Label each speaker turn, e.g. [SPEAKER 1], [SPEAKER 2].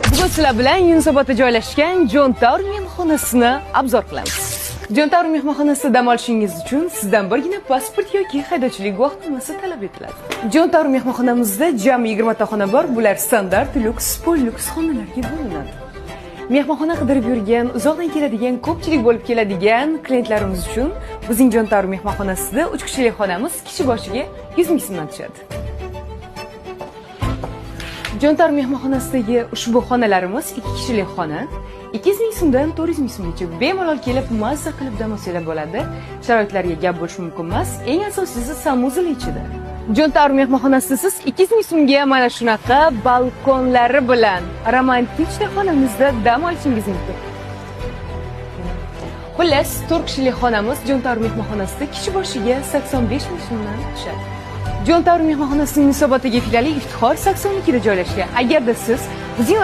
[SPEAKER 1] Bugun sizlar bilan Yunusobodda joylashgan John Tower mehmonxonasini обзор qilamiz. John Tower mehmonxonasida dam olishingiz uchun sizdan birgina pasport yoki haydovchilik guvohnomasi talab etiladi. John Tower mehmonxonamizda jami 20 ta xona bor. Bular standart, lyuks, pollyuks xonalarga bo'linadi. Mehmonxona qidirib yurgan, uzoqdan keladigan, ko'pchilik bo'lib keladigan klientlarimiz uchun bizning John Tower mehmonxonasida 3 kishilik xonamiz kishi boshiga 100 ming so'mdan tushadi. John Tower mehmonxonasidagi ushbu xonalarimiz 2 kishilik xona 200 ming so'mdan 400 ming so'mgacha bemalol kelib, mazza qilib dam olsanglar bo'ladi. Sharoitlarga gap bo'lishi mumkin emas. Eng asosiysi, санузел ichida. John Tower mehmonxonasida siz 200 ming so'mga mana shunaqa balkonlari bilan romantik xonamizda dam olishingiz mumkin. Xullas, 4 kishilik xonamiz John Tower mehmonxonasida kishi boshiga 85 ming so'mdan tushadi. John Tower mehmonxonasining Yunusoboddagi filiali Iftixor 82 da joylashgan. Agarda siz bizning